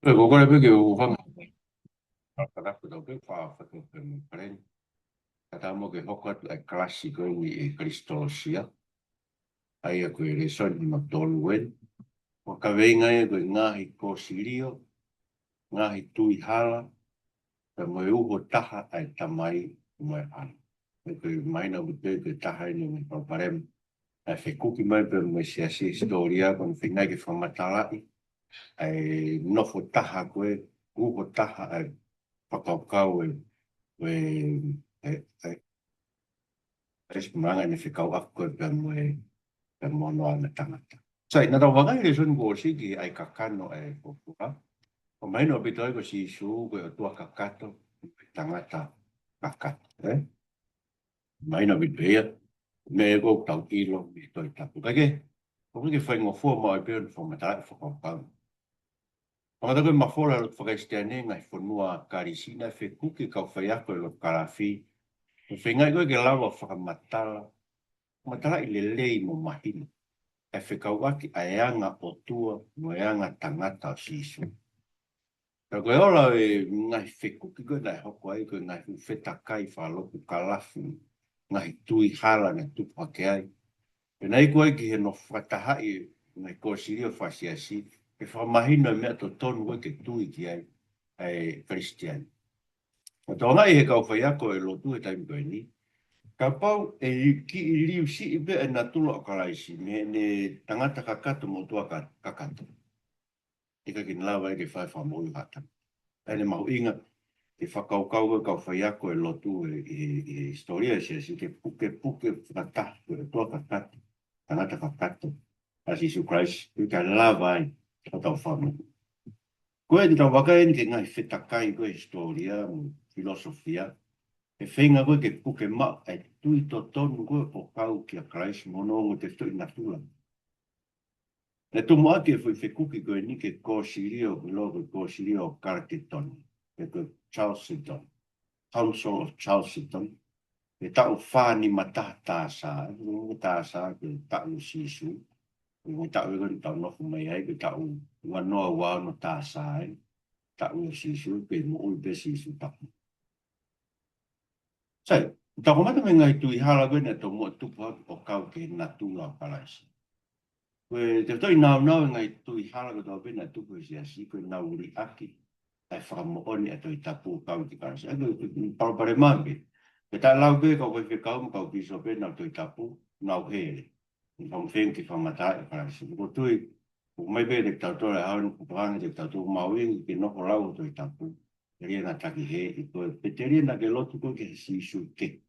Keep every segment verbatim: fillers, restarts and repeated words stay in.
Ē, ko kore pē ke u hanga. Ka ka ko tau pē fa fa ko pē mo paren. Ka tau mo ke hoko atu ʻa e kalasi ko eni ʻi Kalisitolosia. ʻA ia ko e lēsoni hono tolu eni. Ko e kaveinga ia ko e ngaahi kōsilio, ngaahi tui hala, pea mo e uho taha ʻa e Tamai mo e ʻAlo. Ē, ko e mahino ʻaupito ko e taha eni ʻo e palopalema ʻa e fekuki mai pē mo e siasi, hisitōlia, ko hono feinga ke fakamatalaʻi ʻa e nofo taha ko ē, uho taha ʻa e fakakaukau ʻe, ʻe, ʻe, ʻe, ʻe siʻi malanga ʻene fekauʻaki ko ē pea mo e, pea mo hono anga tangata. Sai, naʻa tau vakai he lēsoni kuo ʻosi ki he ʻai kakano ʻa e kōpura. Ko e mahino ʻaupito ai ko Sīsū ko e ʻOtua kakato, tangata kakato, ē? Mahino ʻaupito ia, meʻa ko ē ʻoku tau ʻilo mei he Tohi Tapu. Kae kehe, ʻoku ʻikai ke faingofua maʻu ai pē hono fakamatalaʻi fakakaukau. Kamata ko e mafola ʻa e lotu faka-Kalisitiane he ngaahi fonua Kalisi naʻe fekuki e kau faiako ʻi he lotu Kalafi. Ko e feingaʻi ko ē ke lava fakamatala, matalaʻi lelei mo mahino ʻa e fekauʻaki ʻa e anga ʻOtua mo e anga tangata ʻo Sīsū. Ka ko e ola ʻo e ngaahi fekuki ko ē naʻe hoko ai, ko e ngaahi fuʻu fetakai fakalotu Kalafi, ngaahi tui hala naʻe tupu hake ai. Pea naʻe iku ai ki hono fakatahaʻi e ngaahi kōsilio fakasiasi, ke fakamahino e meʻa totonu ko ē ke tui ki ai ʻa e Kalisitiane. Naʻe tokangaʻi ʻe he kau faiako ʻo e lotu he taimi ko eni, kapau ʻe kiʻi liu siʻi pē ʻa e natula ʻo Kalaisi mei heʻene tangata kakato mo ʻOtua ka-, kakato, ʻikai ke ne lava ia ke fai e fakamoʻui ʻo ha tangata. ʻA ia ʻoku mahuʻinga ke fakakaukau ko ē ʻa e kau faiako ʻo e lotu ʻi he, ʻi he, ʻi he hisitōlia ʻo e siasi ke pukepuke fakataha ko e ʻOtua kakato, tangata kakato, ʻa Sīsū Kalaisi, ʻikai lava ai ke tau fakamoʻui. Ko eni tau vakai eni ki he ngaahi fetakai ko ē hisitōlia mo filōsofia, ʻe feinga ko ē ke puke maʻu ʻa e tui totonu ko ē ʻo kau kia Kalaisi mo hono ongo tefitoʻi natula. Naʻe tumu ʻaki e foʻi fekuki ko eni ki he kōsilio, ko e lau ko e kōsilio ʻo Kalaketoni, pe ko e Chalcedon, Council of Chalcedon, he taʻu fā nima taha T S A, ē, ko e T S A ko e taʻu ʻo Sīsū, ko e taʻu ē ko eni ʻoku tau nofo mai ai, ko e taʻu ua noa ua ono T S A, ē, taʻu ʻo Sīsū, pea moʻui pē Sīsū tapu. Sai, tau kamata mei he ngaahi tui hala ko ē naʻe tomuʻa tupu hake ʻo kau ki he natula ʻo Kalaisi. Ko e tefitoʻi nāunau ʻo e ngaahi tui hala kotoa pē naʻe tupu he siasi, ko ʻenau liʻaki ʻa e fakamoʻoni ʻa e Tohi Tapu ʻo kau ki Kalaisi. ʻA ia ko e, ko e palopalema pē. Ke tau lau pē kau faifekau mo e kau pīsope ʻenau Tohi Tapu, nau hele. ʻI he fakamoʻoni ke fakamatalaʻi ʻa Kalaisi. Ko e tui, ʻoku ʻomai pē kiate kitautolu ʻa e ʻaho ni, ko e paʻanga kiate kitautolu mahuʻinga ke nofo lau ʻa e Tohi Tapu. Telia naʻa taki hē, ʻi ko e, pe telia naʻa ke lotu koe ki he Sīsū kehe.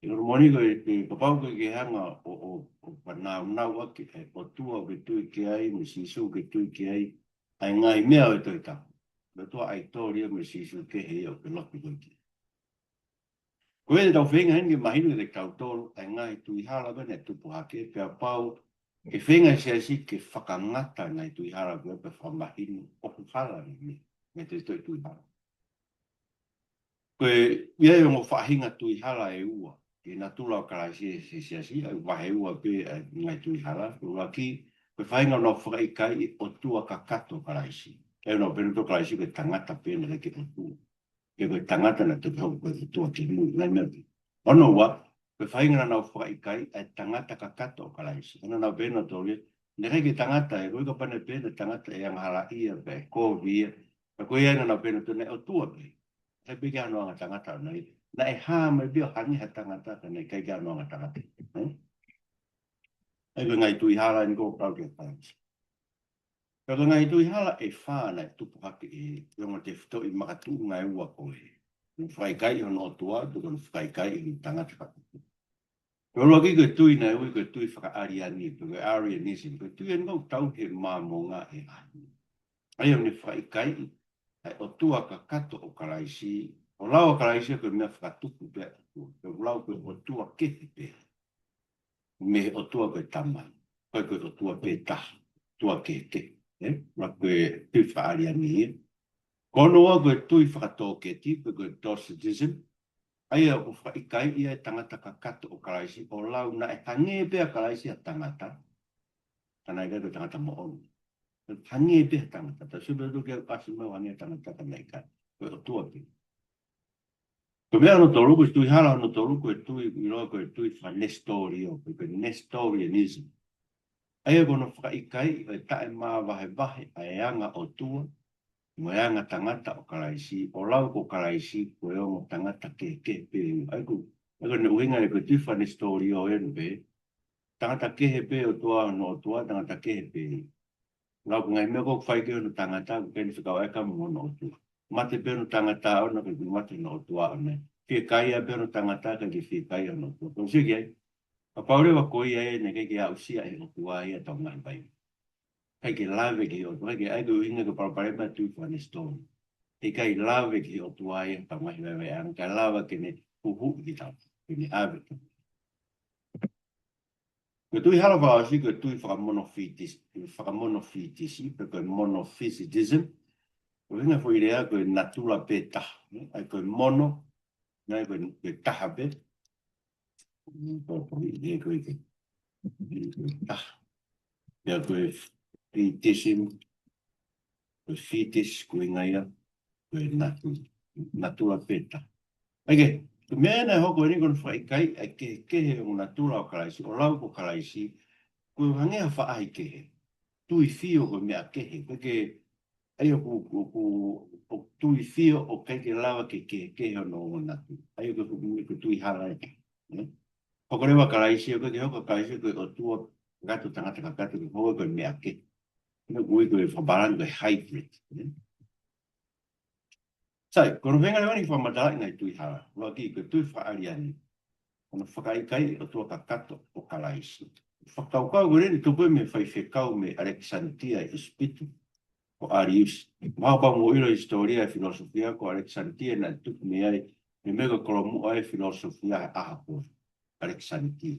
ʻI ko e moʻoni ko e, ke kapau ko ē ke hanga ʻo, ʻo, ʻo fanāunau ʻaki ʻa e ʻOtua ʻoku ke tui ki ai, mo e Sīsū ʻoku ke tui ki ai, ʻa e ngaahi meʻa ʻo e Tohi Tapu. Ko e ʻotua ʻaitoli ia mo e Sīsū kehe ia ʻoku ke lotu koe ki ai. Ko ia te tau feinga heni ke mahino kiate kitautolu ʻa e ngaahi tui hala ko ē naʻe tupu hake, pea kapau ʻe feinga e siasi ke fakangata e ngaahi tui hala ko ē pea fakamahino ʻoku hala eni e ngaahi tui, tui, tui hala. Ko e, ʻi ai e ongo faʻahinga tui hala ʻe ua ʻi he natula ʻo Kalaisi he siasi, ʻa ia ʻoku vahe ua pē ʻa e ngaahi tui hala. Ko e ʻuluaki, ko e faʻahinga ʻoku nau fakaʻikaiʻi e ʻOtua kakato ʻo Kalaisi. ʻA ia ʻoku nau pehē nautolu ʻa Kalaisi ko e tangata pē naʻe ʻikai ke ʻOtua. Pe ko e tangata naʻe toki hoko ko e ʻOtua ki mui, ngaahi meʻa pē. Hono ua, ko e faʻahinga naʻa nau fakaʻikaiʻi ʻa e tangata kakato ʻo Kalaisi. Hono ua, naʻa nau pehē nautolu ia, naʻe ʻikai ke tangata ē, ko e kapau naʻe pehē naʻe tangata ʻe angahala ia pe ʻe kovi ia. Ka ko ia naʻa nau pehē nautolu naʻe ʻOtua pē. ʻIkai pē ke ʻi ai hano anga tangata ʻoʻona ia. Naʻe hā mai pē ʻo hangē ha tangata ka naʻe ʻikai ke ʻi ai hano anga tangata. Ē? ʻA ia ko e ngaahi tui hala eni ʻoku kau ki Kalaisi. Pea ko e ngaahi tui hala ʻe fā naʻe tupu hake ʻi he ongo tefitoʻi makatuʻunga ʻe ua ko ē. Naʻe fakaʻikaiʻi hono ʻOtua, pea ko hono fakaʻikaiʻi hono tangata kakato. Ko e ʻuluaki ko e tui naʻe ui ko e tui faka-ʻAliani, pe ko e Arianism, ko e tui eni ʻoku tau he Māmonga ʻe ʻaho ni. ʻA ia ʻoku ne fakaʻikaiʻi ʻa e ʻOtua kakato ʻo Kalaisi, ʻo lau ʻa Kalaisi ko e meʻa fakatupu pē ʻa e ʻOtua, pea ʻoku lau ko e ʻOtua kehe pē mei he ʻOtua ko e Tamai. Ko e, ko e ʻOtua pē taha, ʻOtua kehekehe, ē? Ua ko e tui faka-ʻAliani ia. Ko hono ua ko e tui fakatoketi, pe ko e Docetism. ʻA ia ʻoku fakaʻikaiʻi ʻa e tangata kakato ʻo Kalaisi, ʻo lau naʻe hangē pē ʻa Kalaisi ha tangata, ka naʻe ʻikai ko e tangata moʻoni. Hangē pē ha tangata, tau sio pē ʻoku ʻasi mai ʻo hangē ha tangata ka naʻe ʻikai. Ko e ʻOtua pē. Ko e meʻa hono tolu, ko e tui hala hono tolu, ko e tui ʻiloa ko e tui fakanesitōlio, ko e Nestorianism. ʻA ia ko hono fakaʻikaiʻi ʻo e taʻemāvahevahe ʻa e anga ʻOtua mo e anga tangata ʻo Kalaisi, ʻo lau ko Kalaisi ko e ongo tangata kehekehe pē. ʻA ia ko, ʻa ia ko hono ʻuhinga ia ko e tui fakanesitōlio ʻeni pē. Tangata kehe pē ʻOtua, hono ʻOtua, tangata kehe pē. Lau ko e ngaahi meʻa ʻoku fai ki hono tangata, ʻoku ʻikai ke ne fekauʻaki mo hono ʻOtua. Mate pē hono tangata ʻoʻona, ʻikai ke mate hono ʻOtua ʻoʻona. Fiekaia pē hono tangata, ʻikai ke fiekaia hono ʻOtua. Ko e sio ki ai, kapau leva ko ia ʻe, naʻe ʻikai ke aʻusia ʻe he ʻOtua ia ʻetau ngaahi vai. ʻIkai ke lave ki he ʻOtua, ʻikai ke, ʻa ia ko e ʻuhinga ko e palopalema tui fakanesitōlio. ʻIkai lave ki he ʻOtua ia ʻetau ngaahi vaivaiʻanga, ʻikai lava ke ne huhuʻi kitautolu, ke ne ʻave kitautolu. Ko e tui hala fakaʻosi ko e tui fakamonofitisi, fakamonofitisi, pe ko e monophysitism. Ko e ʻuhinga foʻi lea ko e natula pē taha, ʻa ia ko e mono, ʻa ia ko e, ko e taha pē. Ko e, ko e, ko e, ko e taha. Pea ko e fitism, ko e fitis, ko e ʻuhinga ia, ko e natu-, natula pē taha. ʻA ia, ko e meʻa naʻe hoko ʻeni ko hono fakaʻikaiʻi ʻa e kehekehe ʻo e natula ʻo Kalaisi, ʻo lau ko Kalaisi, ko e hangē ha faʻahikehe. Tui fio ko e meʻa kehe, ko e ke, ʻa ia ʻoku, ʻoku, ʻoku tui fio ʻoku ʻikai ke lava ke kehekehe hono ongo natula. ʻA ia ko e, ko e tui hala ē. Ē? Hoko leva Kalaisi, ʻoku ʻikai ke hoko Kalaisi ko e ʻOtua kakato, tangata kakato, ko e hoko ko e meʻa kehe. Ē, ʻoku ui ko e fakapālangi ko e hybrid. Ē? Sai, ko hono ʻuhinga leva ʻeni fakamatalaʻi ngaahi tui hala. ʻUluaki ko e tui fakaʻaliani. Ko hono fakaʻikaiʻi ʻOtua kakato ʻo Kalaisi. Fakakaukau ko eni tupu mei he faifekau mei ʻAlekisanitia ʻi ʻIsipitu, ko ʻAliusi. Mahalo pau mo ʻilo hisitōlia e filōsofia ko ʻAlekisanitia naʻe tupu mei ai, mei he meʻa ko e kolomuʻa e filōsofia he ʻaho ko ē. ʻAlekisanitia.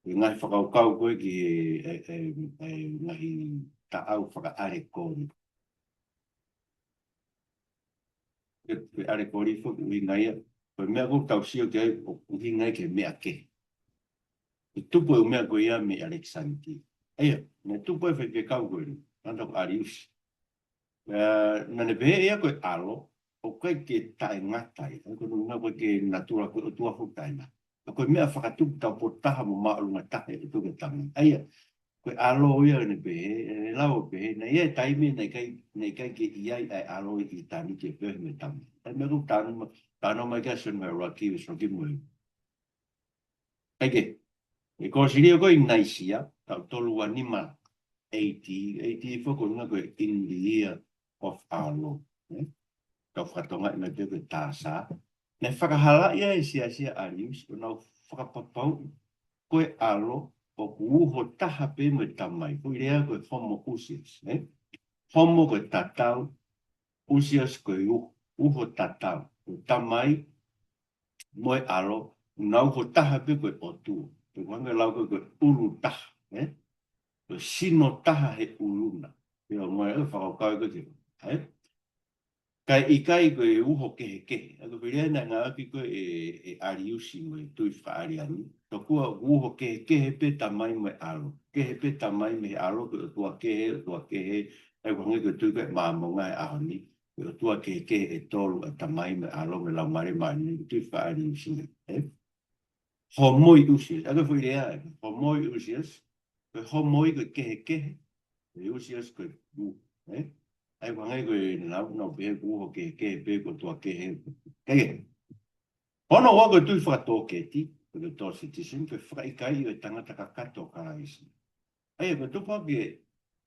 ʻI he ngaahi fakakaukau ko ē ki he, e, e, e, ngaahi taʻau fakaʻalekoli. Ko e, ko e ʻalekoli foki ʻoku ʻuhinga ia, ko e meʻa ʻoku tau sio ki ai ʻoku ʻuhinga ia ki he meʻa kehe. ʻI tupu e meʻa ko ia mei ʻAlekisanitia. ʻA ia, naʻe tupu e faifekau ko eni, ʻa ia ko ʻAliusi. Ē, naʻa ne pehē ia ko e ʻAlo, ʻoku ʻikai ke taʻengata ia, ʻa ia ko hono ʻuhinga ʻoku ʻikai ke natula ko e ʻOtua foki taʻengata. Ka ko e meʻa fakatupu taupotu taha mo māʻolunga taha ʻe ʻOtua ko e Tamai. ʻA ia, ko e ʻAlo ia naʻa ne pehē, ʻe lau ʻo pehē, naʻe ʻi ai e taimi naʻe ʻikai, naʻe ʻikai ke ʻi ai ʻa e ʻAlo ʻi ʻitāniti ʻo pehē mo e Tamai. ʻA ia meʻa ʻoku tau talanoa, talanoa mai ki ai ʻa Sione vahe ʻuluaki, veesi ʻuluaki mo e ʻuluaki. ʻA ia ke, ʻi he kōsilio ko ē ʻi Naisia, taʻu tolu ua nima A D, A D foki ko e ʻuhinga ko e in the year of our Lord. Ē? Tau fakatonga ʻi mai pē ko e tā sā. Naʻe fakahalaʻi ʻe he siasi ʻa ʻAliusi, ʻo nau fakapapauʻi ko e ʻAlo ʻoku uho taha pē mo e Tamai. Ko e lea ko e homoousios, ē? Homo ko e tatau, ousios ko e u-, uho tatau. Ko e Tamai mo e ʻAlo, ʻoku nau uho taha pē ko e ʻOtua. Pea ko e anga e lau ko e, ko e ʻulu taha, ē? Ko e sino taha he ʻulu na. Pea mo e fakakaukau ko ē, ē? Kae ʻikai ko e uho kehekehe. ʻA ia ko e foʻi lea naʻe ngāueʻaki ko ē ʻe, ʻe ʻAliusi mo e tui fakaʻaliani. Tokua uho kehekehe pē Tamai mo e ʻAlo. Kehe pē Tamai mo e ʻAlo, ko e ʻOtua kehe, ʻOtua kehe. ʻA ia ʻoku hangē ko e tui ko ē Māmonga he ʻaho ni. Ko e ʻOtua kehekehe ʻe tolu, ʻa e Tamai mo e ʻAlo mo e Laumālie Māʻoniʻoni, ko e tui fakaʻaliani, ē? Homoiousios. ʻA ia ko e foʻi lea ē. Homoiousios. Ko e homoi ko e kehekehe. Ko e ousios ko e uho, ē? ʻA ia ʻoku hangē ko e nau, nau pehē ko e uho kehekehe pē ko e ʻOtua kehe. Kehe. Hono ua ko e tui fakatōketi, ko e Docetism, ko e fakaʻikaiʻi ʻo e tangata kakato ʻo Kalaisi. ʻA ia, ko e tupu hake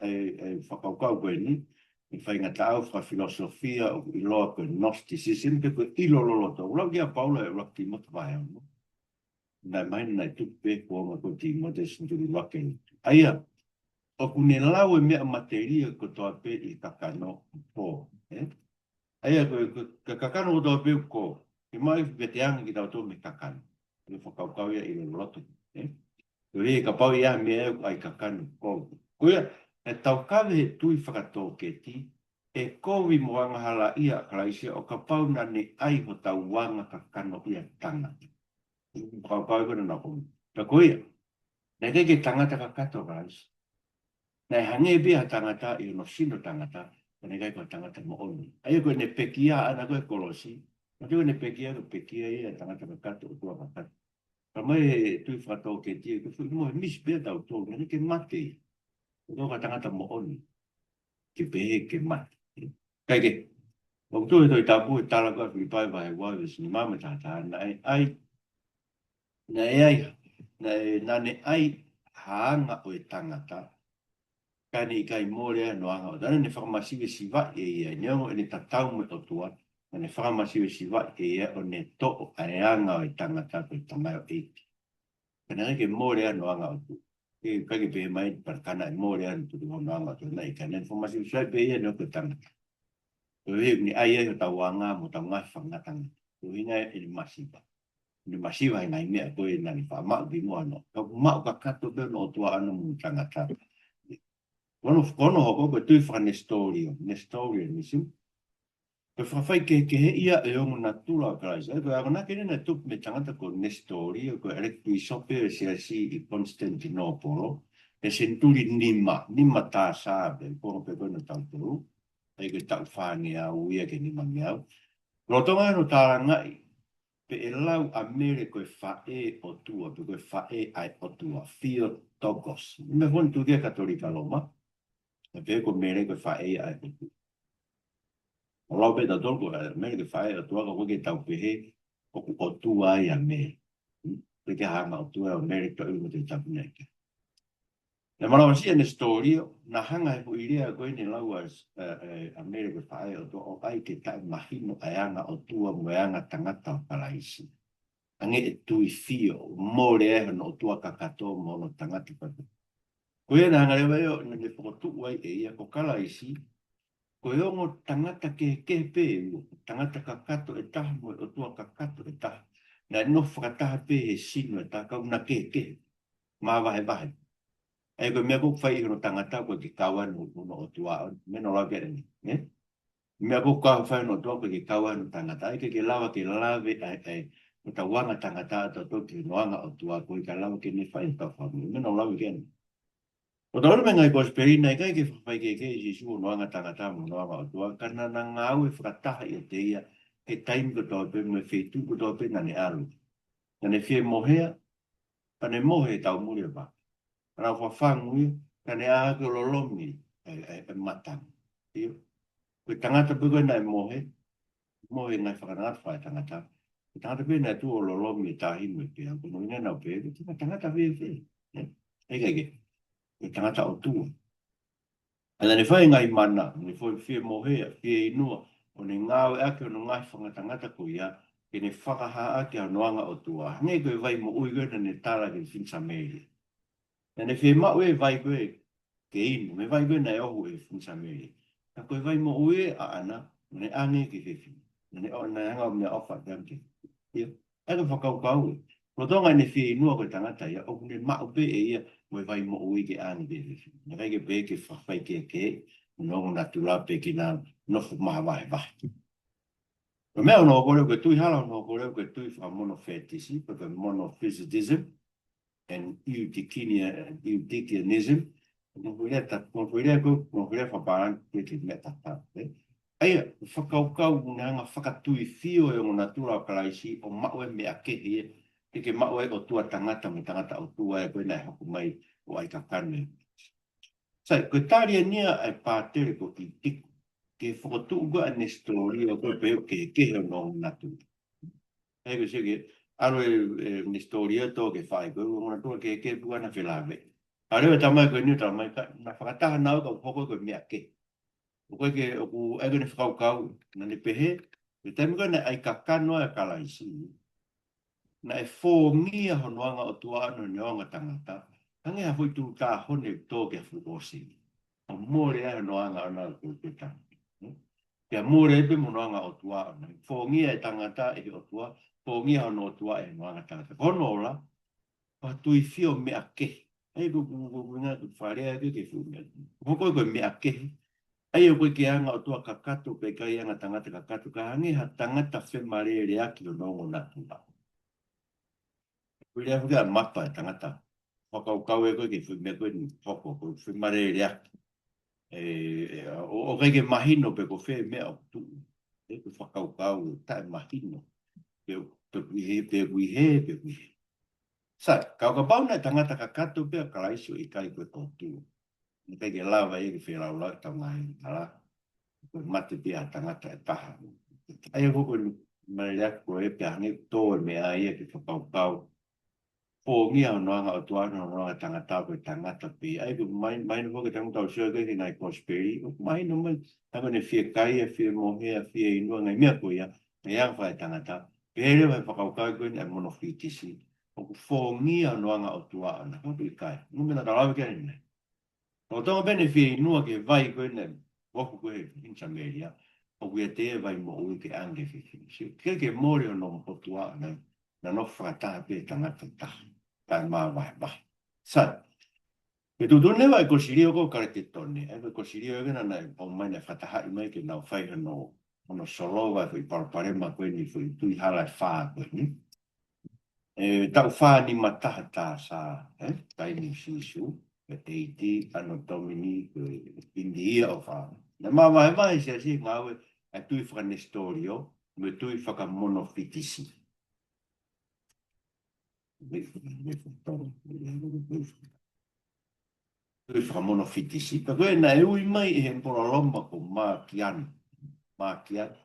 e, e fakakaukau ko eni, ʻi he faingataʻa fakafilosofia ʻoku ʻiloa ko e Gnosticism, pe ko e ʻilo loloto. ʻOku lau ki ai ʻa Paula ʻi he ʻuluaki Tīmote vahe ono. Naʻe mahino naʻe tupu pē kuonga ko ē ʻo Tīmote, senituli ʻuluaki. ʻA ia, ʻoku ne lau e meʻa matelie kotoa pē ʻi he kakano ʻo e pō, ē? ʻA ia ko e, ko e, ko e kakano kotoa pē ʻoku kō. Ke maʻu e veteange kitautolu mei he kakano. Ko e fakakaukau ia ʻi he loloto, ē? Ko ia kapau ʻe ʻi ai ha meʻa ʻoku ʻai kakano, kovi. Ko ia, ʻe taukaveʻi he tui fakatōketi, ʻe kovi mo angahalaʻia ʻa Kalaisi ʻo kapau naʻa ne ʻai hotau anga kakano ʻi he tangata. Fakakaukau ko ē naʻa nau ʻomi. Ka ko ia, naʻe ʻikai ke tangata kakato ʻa Kalaisi. Naʻe hangē pē ha tangata ʻi hono sino tangata, ka naʻe ʻikai ko ha tangata moʻoni. ʻA ia ko ʻene pekia ʻaʻana ko e kolosi, ʻa ia ko ʻene pekia ko e pekia ia ʻa e tangata kakato, ʻotua kakato. Ka mai he tui fakatōketi, ko e fuʻu mohe misi pē tautolu, naʻe ʻikai ke mate ia. Ko e tangata moʻoni. Ke pehē ke mate. Kae kehe, ʻoku tō he Tohi Tapu ʻe tala ko ē Filipai vahe ua veesi nima mo e taha taha, naʻe ʻai, naʻe ʻai, naʻe, naʻa ne ʻai ha anga ʻo e tangata, ka ne ʻikai mole ai hono anga ʻo e tangata. Naʻa ne fakamasivesivaʻi ʻe ia, neongo ʻene tatau mo e ʻOtua, naʻa ne fakamasivesivaʻi ʻe ia ʻo ne toʻo ʻa e anga ʻo e tangata ko e tamaioʻeiki. Ka naʻe ʻikai ke mole ai hono anga ʻo e ʻOtua. ʻE ʻikai ke pehē mai pea ka naʻe mole ai hono anga ʻo e ʻOtua, naʻe ʻikai. Naʻa ne fakamasivesivaʻi pē ia neongo ko e tangata. Ko e hā ʻoku ne ʻai ai hotau anga mo hotau ngaahi fakangatangata. Ko e ʻuhinga ia ʻene masiva. ʻEne masiva he ngaahi meʻa ko ē naʻa ne faʻa maʻu ki muʻa hono. Ka ʻoku maʻu kakato pē hono ʻOtua ʻaʻana mo e tangata. Ko hono, ko hono hoko ko e tui fakanesitolia, Nestorianism. Ko e fakafaikehekeheʻi ia ʻo e ongo natula ʻo Kalaisi. ʻA ia ko e akonaki eni naʻe tupu mei he tangata ko Nesitolia, ko e ʻeletā pīsope ʻo e siasi ʻi Konisetanitinoupolo, he senituli nima, nima taha B.C., ko e konga pē ko ē ʻo tautolu, ʻa ia ko e taʻu fāngeau ia ki he nimangeau. Lolotonga hono tālangaʻi pe ʻe lau ʻa Mele ko e faʻē ʻOtua, pe ko e faʻē ʻa e ʻOtua, Theotokos. Meʻa foki ʻa e Tuʻi Katolika Loma, ʻa ia pē ko Mele ko e faʻē ʻa e ʻOtua. ʻOku lau pē tautolu ko Mele ko e faʻē ʻa e ʻOtua, ka ʻoku ʻikai ke tau pehē ʻoku ʻOtua ia ʻa Mele. Hmm? ʻIkai ke hanga ʻOtua ʻo Mele, toʻo ʻi he Tohi Tapu, naʻe ʻikai. Naʻe malava siʻi ʻene story, naʻe hanga he foʻi lea ko eni ʻo lau ʻa, ʻa, ʻa, ʻa Mele ko e faʻē ʻa e ʻOtua ʻo ʻai ke taʻemahino ʻa e anga ʻOtua mo e anga tangata ʻo Kalaisi. Hangē ʻe tuifio, mole ai hono ʻOtua kakato mo hono tangata kakato. Ko ia naʻe hanga leva ia ʻo ne fokotuʻu ai ʻe ia ko Kalaisi, ko e ongo tangata kehekehe pē ʻe ua, tangata kakato ʻe taha mo e ʻOtua kakato ʻe taha. Naʻe nofo fakataha pē he sino ʻe taha, ka ʻoku na kehekehe, māvahevahe. ʻA ia ko e meʻa ʻoku fai ʻe hono tangata ʻoku ʻikai ke kau ai hono, hono ʻOtua, meʻa naʻa ku lau ki ai ʻanenai, ē? Meʻa ʻoku kau fai hono ʻOtua ʻoku ʻikai ke kau ai hono tangata, ʻa ia ʻikai ke lava ke lave ai, ai, hotau anga tangata ʻatautolu ki hono anga ʻOtua, ʻoku ʻikai lava ke ne fai hotau fakamoʻui, meʻa naʻa ku lau ki ai ʻanenai. ʻOku tau ʻilo mei he ngaahi kosipeli naʻe ʻikai ke fakafaikehekeheʻi ʻe Sīsū hono anga tangata mo hono anga ʻOtua, ka naʻa na ngāue fakataha ʻiate ia he taimi kotoa pē mo e feituʻu kotoa pē naʻa ne ʻalu. Naʻa ne fie mohea, ka ne mohe he taumuli ʻo e vaka. Ka naʻa ku fafangu ia, ka ne ʻā hake ʻo lolomi e, e, e matangi. ʻIo. Ko e tangata pē ko ē naʻe mohe, mohe ngaahi fakangatangata fakaetangata. Ko e tangata pē naʻe tuʻu ʻo lolomi e tahi mo e peau, ko hono ʻuhinga naʻa ku pehē, ko e tangata fēfē. ʻE, ʻikai ke, ko e tangata ʻOtua. ʻA ia naʻa ne fai e ngaahi mana, ne fai fie mohea, fie inua, ʻo ne ngāueʻaki hono ngaahi fakangatangata ko ia, ke ne fakahā ʻaki hono anga ʻOtua. Hangē ko e vai moʻui ko ē naʻa ne tala ki he fefine Samēlia. Naʻa ne fiemaʻu e vai ko ē ke inu, mei he vai ko ē naʻe ʻohu ʻe he fefine Samēlia. Ka ko e vai moʻui ē ʻaʻana, naʻa ne ʻange ki he fefine. Naʻa ne ʻo, naʻa ne hanga ʻo meʻaʻofa ʻaki ki he fefine. ʻIo, ʻa ia ko e fakakaukau ē. Lolotonga ʻene fie inua ko e tangata ia, ʻoku ne maʻu pē ʻe ia mo e vai moʻui ke ʻange ki he fefine. Naʻe ʻikai ke pehē ke fakafaikehekeheʻi hono ongo natula pe ke na nofo māvahevahe. Ko e meʻa hono hoko leva ko e tui hala, hono hoko leva ko e tui fakamonofētisi, pe ko e monophysitism, and Eutychian-, Eutychianism. Ko e foʻi lea ta-, ko e foʻi lea ko, ko e foʻi lea fakapālangi ke, ke meʻa tatau, ē? ʻA ia, fakakaukau naʻe hanga fakatuifio e ongo natula ʻo Kalaisi ʻo maʻu e meʻa kehe ia, ke, ke maʻu ai ʻOtua tangata mo e tangata ʻOtua ē ko ē naʻe hoko mai ʻo ʻai kakano. Sai, ko e tali eni ia ʻa e pātele ko ʻItiko ki he fokotuʻu ko ē ʻa e Nesitolia ko ē pehē ʻoku kehekehe hono ongo natula. ʻA ia ko e sio ki he ʻalu e, e Nesitolia ʻo tō ki he faʻē ko ē, ongo natula kehekehe pē ʻoku na felāveʻi. ʻAlu e tamai ko eni ʻo talamai ka, na fakataha naua ka ʻoku hoko ko e meʻa kehe. ʻOku ʻikai ke, ʻoku ʻikai ko ʻene fakakaukau, naʻa ne pehē, ko e taimi ko ē naʻe ʻai kakano ai ʻa Kalaisi, naʻe fōngia hono anga ʻOtua ʻaʻana ʻo ne ongo tangata, hangē ha foʻi tuʻutāhone ʻoku tō ki ha fuʻu ʻōseni. ʻO mole ai hono anga ʻaʻana ko e tangata. Pea mole ai pē mo hono anga ʻOtua ʻaʻana. Fōngia e tangata ʻe he ʻOtua, fōngia hono ʻOtua ʻe hono anga tangata. Ko hono ola, fakatuifio meʻa kehe. ʻA ia ko, ko, ko, ko e ʻuhinga ko e fakalea ko ē ki he fuʻu meʻa. Ko e hoko ko e meʻa kehe. ʻA ia ʻoku ʻikai ke anga ʻOtua kakato, pe ʻikai anga tangata kakato, ka hangē ha tangata femaleleaki hono ongo natula. Ko e lea foki ʻa Mata e tangata. fakakaukau ē ko ē ki he foʻi meʻa ko eni hoko, ko e foʻi malele ʻaki. ʻE, ʻe, ʻo, ʻoku ʻikai ke mahino pe ko fē meʻa ʻoku tuʻu. ʻE, ko e fakakaukau ʻe taʻe mahino. Pe, pe ʻoku ʻi hē, pe ʻoku ʻi hē, pe ʻoku ʻi hē. Sai, ka ʻo kapau naʻe tangata kakato pē ʻa Kalaisi ʻo ʻikai ko e ʻOtua, naʻe ʻikai ke lava ia ke felaulau ʻetau ngaahi angahala. Ko e mate pē ʻa e tangata ʻe taha. ʻA ia ko e malele ʻaki ko ē pea hangē ʻoku tō e meʻa ia ki he fakakaukau. Fōngia hono anga ʻOtua, hono anga tangata, ko e tangata pē. ʻA ia ko e mai, mai no foke tangata ʻo sio ki he ngaahi kosipeli. ʻOku mahino mai, tā ko ʻene fiekaia, fiemohea, fieinua, ngaahi meʻa ko ia, ngaahi anga fakaetangata. Pehē leva ʻe he fakakaukau ko eni ʻa e monofitisi. ʻOku fōngia hono anga ʻOtua ʻoʻona, ka ʻoku ʻikai. Nō meʻa naʻa tau lave ki ai ʻanenai. Lolotonga pē ʻene fieinua ki he vai ko ē naʻe mohu ko ē ʻe he fefine Samēlia, ʻoku ʻiate ia e vai moʻui ke ʻange ki he fefine. Sio, ʻikai ke mole hono ʻOtua ʻoʻona, naʻa nau fakataha pē tangata taha, taʻe māvahevahe. Sai, ko e tuʻutuʻuni leva ʻa e Kosilio ko Kaleketone, ʻa ia ko e Kosilio ē naʻe, naʻe ʻomai naʻe fakatahaʻi mai ke nau fai hono, hono solova e foʻi palopalema ko eni foʻi tui hala ʻe fā ko eni. ʻE, taʻu fā nima taha taʻu sā, ē, taimi ʻo Sīsū, ʻe ʻEiki, ʻAno Tōmini, ʻe, in the year of our. Naʻe māvahevahe siasi ngāue ʻa e tui fakanesitōlio, mo e tui fakamonofitisi. Tui fakamonofitisi. Pea ko ē naʻe ui mai ʻe he ʻEmipola Loma ko Mākiani. Mākiani.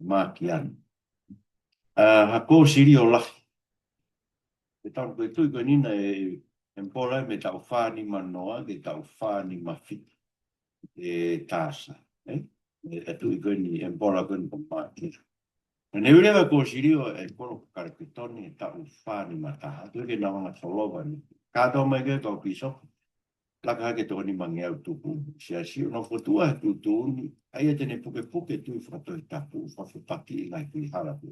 Mākiani. ʻA, ha Kosilio lahi. Ko e taʻu ko ē tui ko eni naʻe, ʻEmipola mei he taʻu fā nima noa ki he taʻu fā nima fitu. ʻE taʻu sā, ē? ʻE, ʻe tui ko eni, ʻEmipola ko eni ko Mākiani. Naʻa ne ui leva e Kosilio ʻa e ʻEmipola ko Kaleketone he taʻu fā nima taha. Tuku ke nau anga solova ni. Kātoa mai ki he kau pīsope. Laka hake toko nimangeau tupu, siasi, ʻo nau fokotuʻu ʻa e tuʻutuʻuni, ʻa ia te ne pukepuke tui fakatohitapu, fakafepakiʻi ngaahi tui hala pē.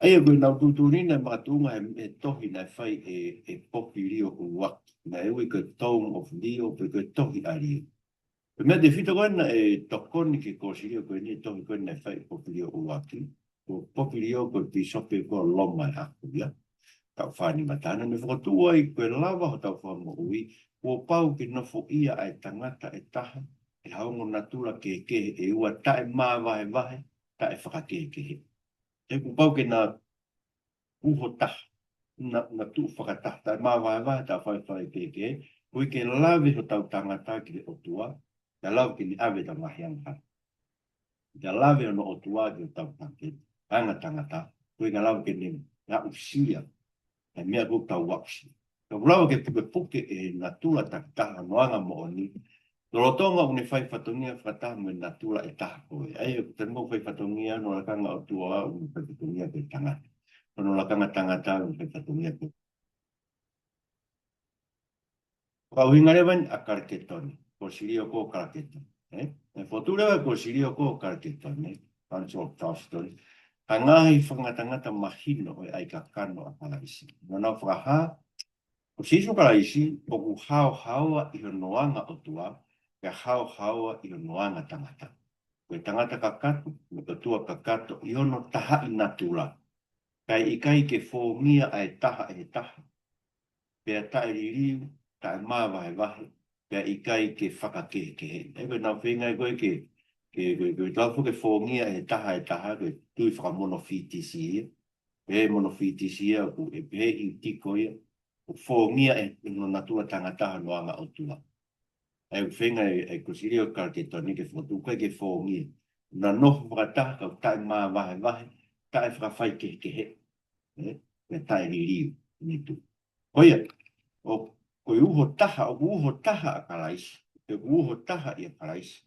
ʻA ia ko ʻenau tuʻutuʻuni naʻe makatuʻunga he, he tohi naʻe fai ʻe, ʻe Pope Leo ʻUluaki. Naʻe ui ko e Tome of Leo, pe ko e Tohi ʻa Leo. Ko e meʻa tefito ko ē naʻe tokoni ki he Kosilio ko eni, tohi ko ē naʻe fai ʻe Pope Leo ʻUluaki. Ko Pope Leo ko e pīsope ko Loma ʻi he ʻaho ia. Taʻu fā nima taha naʻa ne fokotuʻu ai ko e lava hotau fakamoʻui, kuo pau ke nofoʻia ʻa e tangata ʻe taha ʻe ha ongo natula kehekehe ʻe ua taʻe māvahevahe, taʻe fakakehekehe. ʻE kuo pau ke na uho taha, na, na tuʻu fakataha, taʻe māvahevahe, taʻe faifai kehekehe, koeʻuhi ke lave hotau tangata ki he ʻOtua, ke lava ke ne ʻave ʻetau ngaahi angahala. Ke lave hono ʻOtua ki hotau tangata, anga tangata, koeʻuhi ke lava ke ne aʻusia ʻa e meʻa ʻoku tau aʻusia. Ka ʻoku lava ke pukepuke ʻe he natula takitaha hono anga moʻoni, lolotonga ʻoku ne fai fatongia fakataha mo e natula ʻe taha ko ē. ʻA ia, ʻoku tau mo fai fatongia hono lakanga ʻOtua, ʻoku ne fai fatongia ko e tangata. Hono lakanga tangata, ʻoku ne fai fatongia ko e. Ko e ʻuhinga leva eni ʻa Kaleketone, Kosilio ko Kaleketone, ē? ʻE fokotuʻu leva ʻe Kosilio ko Kaleketone, Council of Chalcedon, ha ngaahi fakangatangata mahino ʻo e ʻaikakano ʻa Kalaisi. Naʻa nau fakahā, ko Sīsū Kalaisi, ʻoku haohaoa ʻi hono anga ʻOtua, pea haohaoa ʻi hono anga tangata. Ko e tangata kakato, mo e ʻOtua kakato, ʻi hono tahaʻi natula. Kae ʻikai ke fōngia ʻa e taha ʻe he taha. Pea taʻe liliu, taʻe māvahevahe, pea ʻikai ke fakakehekehe. ʻE ko ʻenau feinga ko ē ke, ke, ke, ke tau foke fōngia ʻe he taha ʻe taha, ko e tui fakamonofitisi ia. Pehē monofitisi ia, ʻoku ʻe pehē hitiko ia, ʻoku fōngia ʻe, ʻe hono natula tangata hono anga ʻOtua. ʻA ia ʻoku feinga ʻe, ʻe Kosilio Kaleketone ke fokotuʻu ʻikai ke fōngia. Naʻa nau fakataha ka taʻe māvahevahe, taʻe fakafaikehekehe. Ē? Pea taʻe liliu, nitu. Ko ia, ʻo, ko e uho taha, ʻoku uho taha ʻa Kalaisi, ʻoku uho taha ʻia Kalaisi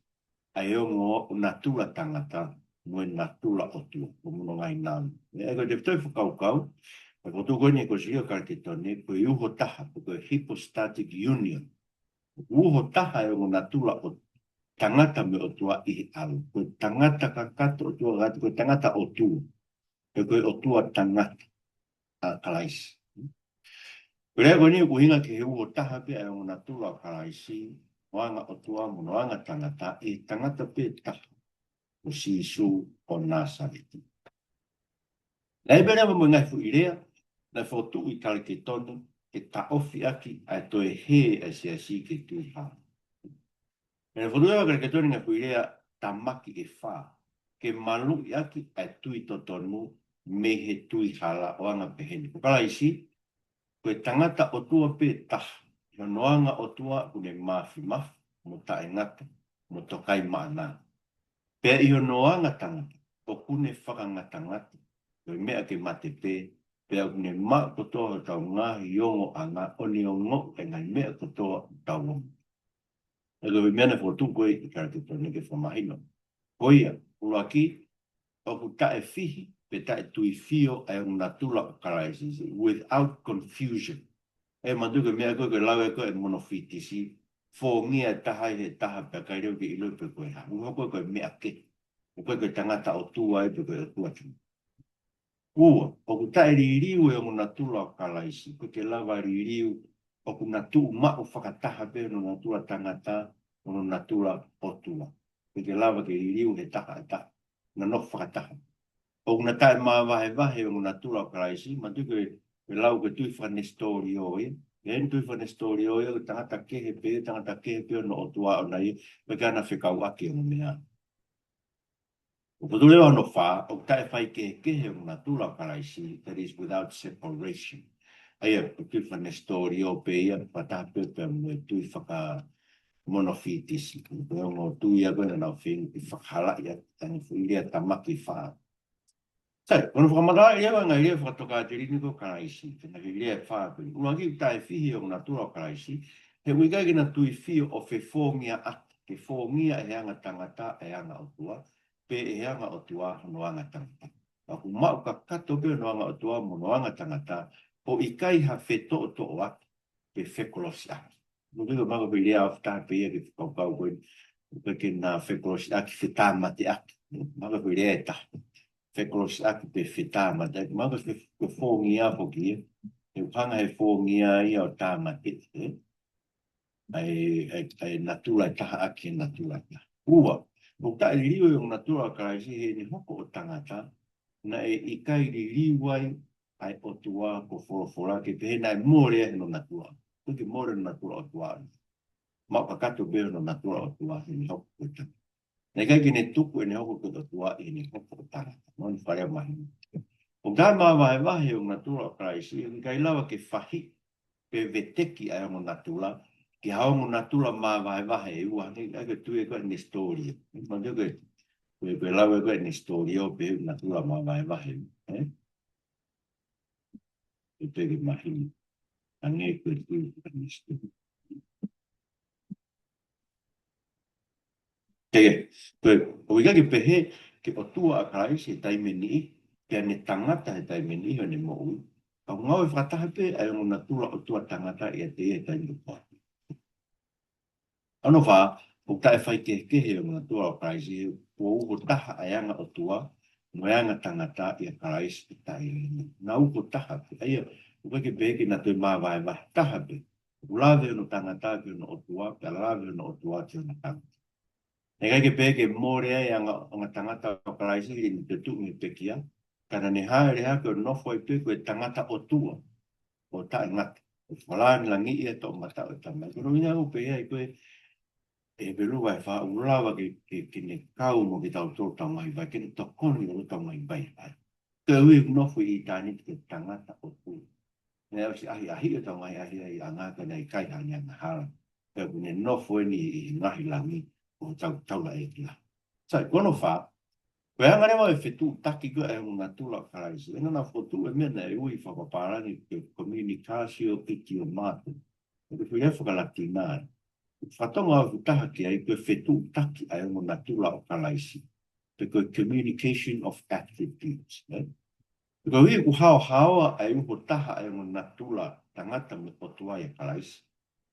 ʻa e ongo natula tangata mo e natula ʻOtua, ko hono ngaahi nāunau. ʻE, ko e tefitoʻi fakakaukau, ʻe fokotuʻu ko eni ʻe Kosilio Kaleketone, ko e uho taha, ko e hypostatic union. Uho taha e ongo natula ʻo tangata mo e ʻOtua ʻi he ʻAlo. Ko e tangata kakato ʻOtua kakato, ko e tangata ʻOtua. Pea ko e ʻOtua tangata ʻa Kalaisi. Ko e lea ko eni ʻoku ʻuhinga ki he uho taha pē ʻa e ongo natula ʻo Kalaisi, hono anga ʻOtua mo hono anga tangata, ʻi he tangata pē taha, ko Sīsū ʻo Nāsaleti. Naʻe pehē leva mo e ngaahi foʻi lea, naʻe fokotuʻu ʻi Kaliketoni ke taʻofi ʻaki ʻa e toe hē ʻa e siasi ke tui hala. Naʻe fokotuʻu ʻi Kaliketoni ngaahi foʻi lea tamaki ʻe fā ke maluʻi ʻaki ʻa e tui totonu mei he tui hala, ʻo anga pehē ni: Ko Kalaisi, ko e tangata ʻOtua pē taha, ʻi hono anga ʻOtua ʻoku ne māfimafi mo taʻengata mo tokaimaʻananga. Pea ʻi hono anga tangata ʻoku ne fakangatangata, ko e meʻa ke mate pē, pea ʻoku ne maʻu kotoa hotau ngaahi ongoʻanga ʻo ne ongoʻi ʻa e ngaahi meʻa kotoa ʻoku tau ongoʻi. ʻA ia ko e meʻa naʻe fokotuʻu ko ē ʻi Kaliketoni ke fakamahino. Ko ia, ʻuluaki, ʻoku taʻefihi pe taʻetuifio ʻa e ongo natula ʻo Kalaisi, without confusion. ʻE manatuʻi ko e meʻa ko ē, ko e lau ē ko ē monofitisi, fōngia e taha ʻi he taha pea ʻikai leva ke ʻiloʻi pe ko e hā. ʻOku hoko ko e meʻa kehe. ʻOku ʻikai ko e tangata ʻOtua ia pe ko e ʻOtua tangata. Ua, ʻoku taʻeliliu e ongo natula ʻo Kalaisi, ʻikai ke lava liliu, ʻoku na tuʻu maʻu fakataha pē hono natula tangata mo hono natula ʻOtua. ʻIkai ke lava ke liliu he taha ʻe taha, na nofo fakataha. ʻOku na taʻemāvahevahe e ongo natula ʻo Kalaisi, manatuʻi ko e, ko e lau ko e tui fakanesitōlio ia. Ko e tui fakanesitōlio ia, ko e tangata kehe pē, tangata kehe pē hono ʻOtua ʻoʻona ia, ʻikai ke na fekauʻaki e ongo meʻa. ʻOku fokotuʻu leva hono fā, ʻoku taʻefaikehekehe e ongo natula ʻo Kalaisi, that is without separation. ʻA ia, ko e tui fakanesitōlio pē ia, fakataha pē pea mo e tui fakamonofitisi. Ko e ongo tui ia ko ē naʻa nau feinga ke fakahalaʻi ʻa e ngaahi foʻi lea tamaki ʻe fā. Sai, ko hono fakamatalaʻi leva e ngaahi lea fakatokāteline ko ē ʻo Kalaisi, ko e ngaahi lea ʻe fā ko ē. ʻUluaki, ʻoku taʻefihi e ongo natula ʻo Kalaisi, he ʻoku ʻikai ke na tuifio ʻo fefōngiaʻaki, ke fōngia ʻe he anga tangata e anga ʻOtua, pe ʻe he anga ʻOtua hono anga tangata. Ka ʻoku maʻu kakato pē hono anga ʻOtua mo hono anga tangata, ʻo ʻikai ha fetoʻotoʻoʻaki pe fekolosiʻaki. Nō ke ko e maka pē lea ʻoku taha pē ia ke fakakaukau ko ē, ʻoku ʻikai ke na fekolosiʻaki, fetāmateʻaki. Maka pē lea ʻe taha. Fekolosiʻaki pe fetāmateʻaki. Maka fe-, ko e fōngia foki ia. ʻE hanga he fōngia ia ʻo tāmateʻi, ē? ʻA e, ʻa e, ʻa e natula ʻe taha ʻaki e natula ʻe taha. Ua, ʻoku taʻeliliu e ongo natula ʻo Kalaisi he ʻi heʻene hoko ʻo tangata, naʻe ʻikai liliu ai ʻa e ʻOtua ko e folofola ke pehē naʻe mole ai hono natula. ʻOku ʻikai ke mole hono natula ʻOtua. Maʻu kakato pē hono natula ʻOtua heʻene hoko ko e tangata. Naʻe ʻikai ke ne tuku ʻene hoko ko e ʻOtua ʻi heʻene hoko ko e tangata. Mo ne fale mahi. ʻOku taʻemāvahevahe e ongo natula ʻo Kalaisi, ʻikai lava ke fahi pe veteki ʻa e ongo natula ki ha ongo natula māvahevahe ʻe ua, hangē ko e tui ē ko ē ʻa e Nesitōlia. Manatuʻi ko e, ko e, ko e lau ē ko ē ʻa e Nesitōlia ʻo pehē ʻoku natula māvahevahe, ē? ʻE pehē ke mahino. Hangē ko e tui ʻa e Nesitōlia. Ke, ke, ʻoku ʻikai ke pehē ki he ʻOtua ʻa Kalaisi he taimi ʻe niʻihi, pea ne tangata he taimi ʻe niʻihi ʻo ʻene moʻui. Ka ʻoku ngāue fakataha pē ʻa e ongo natula ʻOtua tangata ʻiate ia he taimi ʻoku ʻoatu. Hono fā, ʻoku taʻefaikehekehe e ongo natula ʻo Kalaisi he kuo uho taha ʻa e anga ʻOtua mo e anga tangata ʻia Kalaisi ʻi he taimi ni. Na uho taha pē, ʻa ia, ʻoku ʻikai ke pehē ke na toe māvahevahe, taha pē. ʻOku lave hono tangata ki hono ʻOtua, pea lave hono ʻOtua ki hono tangata. Naʻe ʻikai ke pehē ke mole ai e anga, anga tangata ʻo Kalaisi ʻi heʻene toetuʻu mei he pekia, ka naʻa ne hāʻele hake ʻo nofo ai pē ko e tangata ʻOtua ʻo taʻengata, ʻo fakalāngilangiʻi e toʻomataʻu ʻo e Tamai. Ko hono ʻuhinga ʻoku pehē ai ko ē ʻe Hepelū vahe fā, ʻoku lava ke, ke, ke ne kau mo kitautolu ʻi hotau ngaahi vaivai, ke ne tokoni ʻi hotau ngaahi vaivai. Koeʻuhi ʻoku nofo ʻi ʻitāniti ko e tangata ʻOtua. Naʻe ʻosi ʻahiʻahiʻi hotau ngaahi ʻahiʻahiʻanga ka naʻe ʻikai ha ngaahi angahala. Pea ʻoku ne nofo eni ʻi he ngaahi langi ʻo hotau taulaʻeiki lahi. Sai, ko hono fā, ko e anga leva e fetuʻutaki ko ē ʻa e ongo natula ʻo Kalaisi. ʻE naʻa na fokotuʻu e meʻa naʻe ui fakapālangi ko e communicatio idiomatum. Ko e foʻi lea faka-Latina ē. Fakatonga ʻoku taha ki ai ko e fetuʻutaki ʻa e ongo natula ʻo Kalaisi. Pe ko e communication of attributes, ē? Pea koeʻuhi ʻoku haohaoa ʻa e uho taha ʻa e ongo natula tangata mo e ʻOtua ʻia Kalaisi,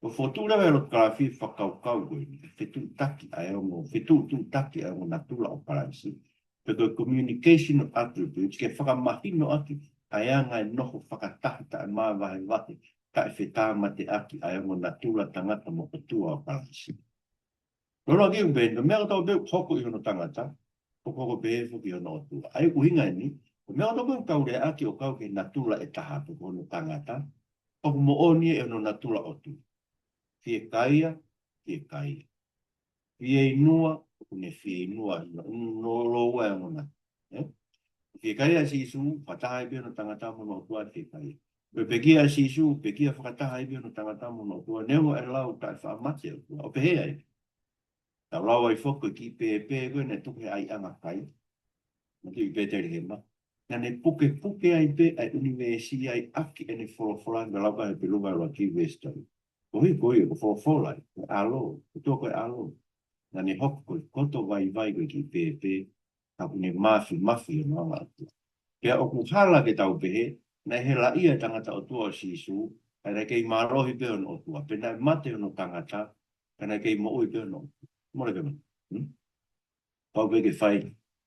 ʻoku fokotuʻu leva ʻe he lotu kalafi fakakaukau ko eni, fetuʻutaki ʻa e ongo, fetuʻutuʻutaki ʻa e ongo natula ʻo Kalaisi. Pe ko e communication of attributes, ke fakamahinoʻaki ʻa e anga e nofo fakataha taʻemāvahevahe, taʻefetāmateʻaki ʻa e ongo natula tangata mo e ʻOtua ʻo Kalaisi. Loloa ki ʻuhi pē, ko e meʻa kotoa pē ʻoku hoko ʻi hono tangata, ʻoku hoko pē foki ʻi hono ʻOtua. ʻA ia ko e ʻuhinga eni, Ko e meʻa ʻoku tau kau lea ʻaki ʻo kau ki he natula ʻe taha pe ko hono tangata, ʻoku moʻoni ʻe hono natula ʻOtua. Fiekaia, fiekaia. Fieinua, ʻoku ne fieinua, no, no, no, ua e ngona. Eh? Fiekaia ʻa Sīsū, fakataha ai pē hono tangata mo hono ʻOtua fiekaia. Ko e pekia ʻa Sīsū, pekia fakataha ai pē hono tangata mo hono ʻOtua, neongo e lau taʻefaʻamate ʻOtua. ʻO pehē ai. Tau lau ai foki ko e kiʻi pēpē ko ē naʻe tuku he ʻaiʻanga kai. Naʻe tuʻu ʻi Petelihema. Naʻa ne pukepuke ai pē ʻa e ʻunivēsi ai ʻaki ʻene folofola, naʻe lau ka he Hepelū vahe ʻuluaki veesi tolu. Ko e hā ko ia, ko e folofola ia, ko e ʻAlo, ko e ʻOtua ko e ʻAlo. Naʻa ne hoko ko e koto vaivai ko e kiʻi pēpē, ka ʻoku ne māfimafi hono anga ʻOtua. Pea ʻoku hala ke tau pehē, naʻe helaʻia e tangata ʻOtua ʻo Sīsū, kae naʻe kei mālohi pē hono ʻOtua. Pea naʻe mate hono tangata, kae naʻe kei moʻui pē hono ʻOtua. Mole ke mate. Hmm? Pau pē ke fai,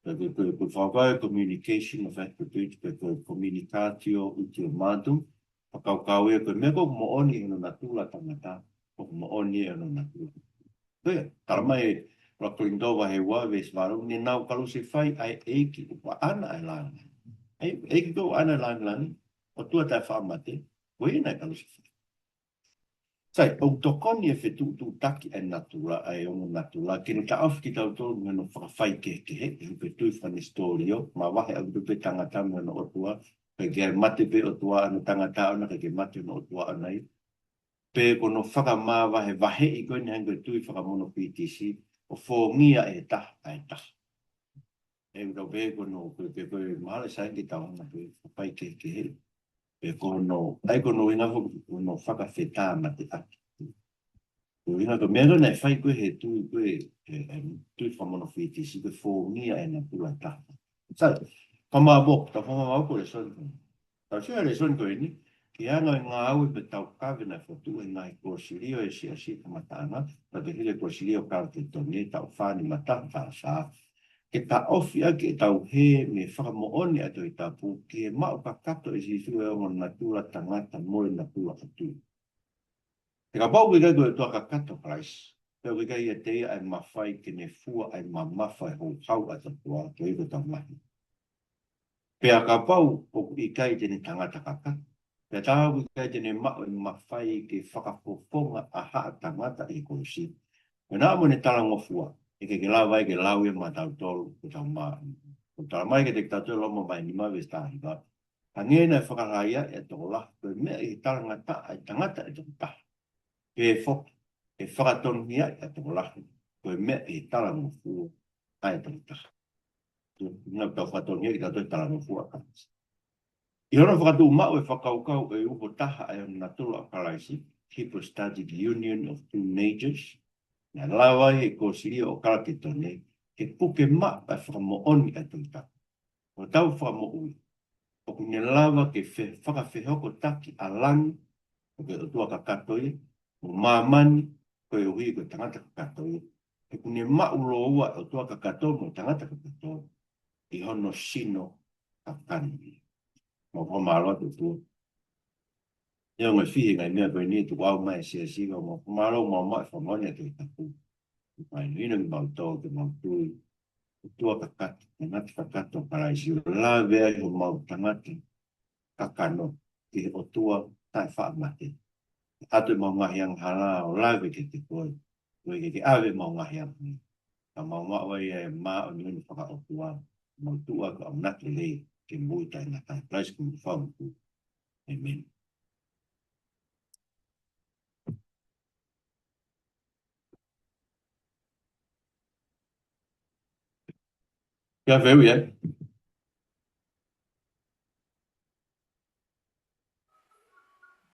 ko e, ko e, ko e, ko e fakaʻuhinga communication of attributes, pe ko e communicatio idiomatum, fakakaukau ia ko e meʻa ʻoku moʻoni ʻi hono natula tangata, ʻoku moʻoni ʻi hono natula. Ko ia, tala mai ʻe ʻuluaki Kolinitō vahe ua veesi valu, ne nau kalusefai ʻa e ʻEiki ʻoku ʻaʻana ʻa e lāngilangi. ʻA e ʻEiki ʻoku ʻaʻana ʻa e lāngilangi, ʻOtua taʻefaʻamate, ko ia naʻe kalusefai. Sai, ʻoku tokoni e fetuʻutuʻutaki ʻa e natula, ʻa e ongo natula, ke ne taʻofi kitautolu mei hono fakafaikehekehe, ʻi he tui fakanesitōlio, mavahe ʻaupito pē tangata mei hono ʻOtua, kae kei mate pē ʻOtua ʻa hono tangata ʻoʻona, kae kei mate hono ʻOtua ʻoʻona ia. Pe ko hono fakamavahevaheʻi ko eni hangē ko e tui fakamonofitisi, ʻo fōngia ʻe he taha ʻa e taha. ʻE ʻuta pē ko hono, ko e, ko e, ko e mahalo sai ke tau hanga pē fakafaikehekehe. Pe ko hono, ʻa ia ko hono ʻuhinga foki ko hono fakafetāmateʻaki. Ko e ʻuhinga ko e meʻa ko ē naʻe fai ko ē he tui ko ē, e, e, tui fakamonofitisi ko e fōngia e natula taha. Sai, fakamāʻopoʻopo, tau fakamāʻopoʻopo e lēsoni ko eni. Tau sio he lēsoni ko eni, ki he anga e ngāue mo e taukaveʻi naʻe fokotuʻu ʻe he ngaahi kōsilio ʻo e siasi kamataʻanga, naʻe hili e kōsilio Kalakētone, taʻu fā nima taha taha fā. Ke taʻofi ʻaki ʻetau hē mei he fakamoʻoni ʻa e Tohi Tapu, ki he maʻu kakato ʻe Sīsū e ongo natula tangata mo e natula ʻOtua. He kapau ʻoku ʻikai ko e ʻOtua kakato ʻa Kalaisi, pea ʻoku ʻikai ʻiate ia ʻa e mafai ke ne fua ʻa e mamafa ʻo e houhau ʻa e ʻOtua, ko ia ko e tau mahi. Pea kapau ʻoku ʻikai te ne tangata kakato, pea tā ʻoku ʻikai te ne maʻu e mafai ke fakafofonga ʻa haʻa tangata ʻi he kolosi. Pea naʻa mo ʻene talangofua, ʻe ʻikai ke lava ai ke lau ia maʻatautolu, ko e tau mā. Ko e tala mai kiate kitautolu ʻe Loma vahe nima veesi taha hiva. Hangē naʻe fakahā ia ʻe he tokolahi, ko e meʻa ʻi he talangataʻa ʻa e tangata ʻe toko taha. Pehē foki, ʻe fakatonuhiaʻi ʻa e tokolahi, ko e meʻa ʻi he talangofua ʻa e toko taha. Ko e ʻuhinga ʻoku tau fakatonuhiaʻi kitautolu he talangofua ʻa Kalaisi. ʻI hono fakatuʻumaʻu e fakakaukau ʻo e uho taha ʻa e ongo natula ʻo Kalaisi, hypostatic union of two natures, naʻe lava ai ʻe he kōsilio ʻo Kalakētone, ke puke maʻu ʻa e fakamoʻoni ʻa e Tohi Tapu. Ko hotau Fakamoʻui, ʻoku ne lava ke fe-, fakafehokotaki ʻa langi, ʻo ko e ʻOtua kakato ia, mo māmani, koeʻuhi ko e tangata kakato ia. He ʻoku ne maʻu lōua ʻa e ʻOtua kakato mo e tangata kakato ʻi hono sino kakano. Mau fakamālō atu ʻOtua. ʻI he ongo fihi e ngaahi meʻa ko eni ʻoku tuku ʻau mai ʻe he siasi, mau fakamālō, mau maʻu e fakamoʻoni ʻa e Tohi Tapu. Mau ʻilo ke mau tō, ke mau tui. ʻOtua kakato, tangata kakato ʻa Kalaisi, ʻo lave ai homau tangata kakano ki he ʻOtua taʻefaʻamate. ʻAtu ʻemau ngaahi angahala ʻo lave kiate koe, koeʻuhi ke ke ʻave ʻemau ngaahi angahala. Ka mau maʻu ai e māʻoniʻoni fakaʻotua, mau tuʻu ʻo ʻamanaki lelei ke moʻui taʻengata. Kalaisi ko homau Fakamoʻui. ʻĒmeni. Kia feu ia.